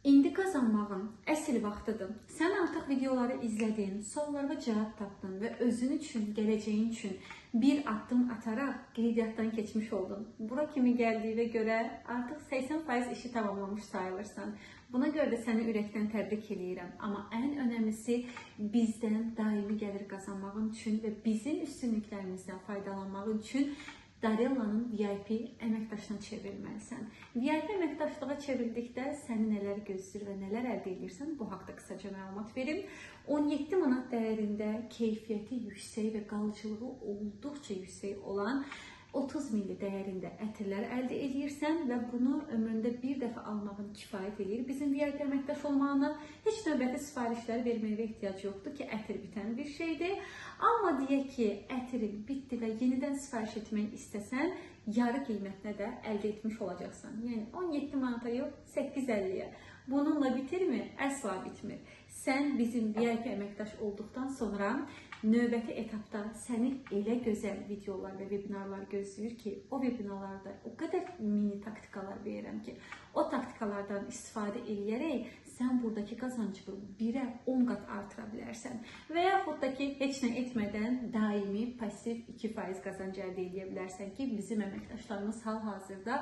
İndi qazanmağın əsl vaxtıdır. Sən artıq videoları izlədin, suallara cavab tapdın və özün üçün, gələcəyin üçün bir addım ataraq qeydiyyatdan keçmiş oldun. Bura kimi gəldiyinə görə artıq 80% işi tamamlamış sayılırsan. Buna görə də səni ürəkdən təbrik eləyirəm. Amma ən önəmlisi bizdən daimi gəlir qazanmağın üçün və bizim üstünlüklərimizdən faydalanmağın üçün Darellanın VIP əməkdaşına çevrilməlisən. VIP əməkdaşlığa çevrildikdə səni nələr gözləyir və nələr əldə edirsən, bu haqda qısaca məlumat verim. 17 manat dəyərində keyfiyyəti yüksək və qalıcılığı olduqca yüksək olan 30 milli dəyərində ətirlər əldə edirsən və bunu ömründə bir dəfə almağın kifayət eləyir. Bizim VIP əməkdaş olmağına heç növbəti sifarişlər verməyə ehtiyac yoxdur ki, ətir bitən bir şeydir. Amma deyək ki, ətirin bitdi və yenidən sifariş etmək istəsən, yarı qiymətinə də əldə etmiş olacaqsan. Yəni 17 manata yox, 8,50-yə. Bununla bitirmi? Əsla bitmir. Sən bizim VIP əməkdaş olduqdan sonra növbəti etapda səni elə gözəl videolar və webinarlar gözləyir ki, o webinarlarda o qədər mini taktikalar verirəm ki, o taktikalardan istifadə eləyərək sən buradakı qazancını 1-ə 10 qat artıra bilərsən. Və yaxud da ki, heç nə etmədən daimi pasiv 2% qazanc əldə edə bilərsən ki, bizim əməkdaşlarımız hal-hazırda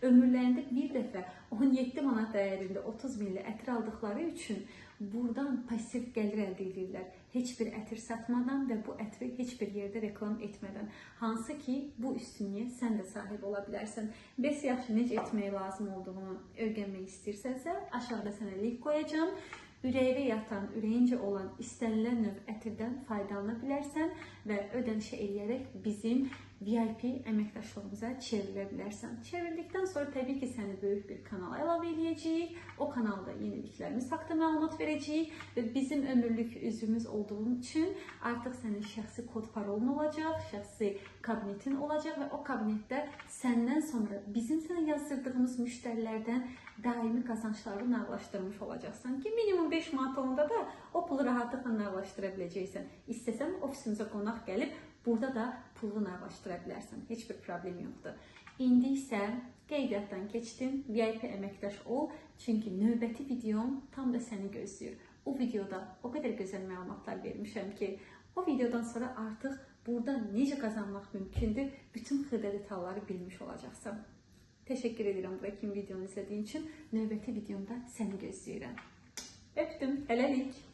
ömürlərində bir dəfə 17 manat dəyərində 30 milli ətir aldıqları üçün buradan pasiv gəlir əldə edirlər. Heç bir ətir satmadan və bu ətri heç bir yerdə reklam etmədən. Hansı ki, bu üstünlüyə sən də sahib ola bilərsən. Bəs yaxşı, necə etmək lazım olduğunu öyrənmək istəyirsənsə, aşağıda sənə link qoyacağam. Ürəyinə yatan, ürəyincə olan istənilən növ ətirdən faydalana bilərsən və ödənişə eləyərək bizim VIP əməkdaşlığımıza çevrilə bilərsən. Çevrildikdən sonra təbii ki, səni böyük bir kanala əlavə eləyəcəyik. O kanalda yeniliklərimiz haqqında məlumat verəcəyik və bizim ömürlük üzvümüz olduğun üçün artıq sənin şəxsi kod parolun olacaq, şəxsi kabinetin olacaq və o kabinetdə səndən sonra bizim sənə yazdırdığımız müştərilərdən daimi qazancları nağlaşdırmış olacaqsan ki, minimum 5 manat olanda da o pulu rahatlıqla nağlaşdıra biləcəksən. İstəsən ofisimizə qonaq gəlib burada da pulu nağlaşdıra bilərsən. Heç bir problem yoxdur. İndi isə qeydiyyatdan keçdin, VIP əməkdaş ol. Çünki növbəti videom tam da səni gözləyir. O videoda o qədər gözəl məlumatlar vermişəm ki, o videodan sonra artıq burada necə qazanmaq mümkündür, bütün xırda detalları bilmiş olacaqsan. Təşəkkür edirəm bura kimi videonu izlədiyin üçün. Növbəti videomda səni gözləyirəm. Öpdüm, hələlik.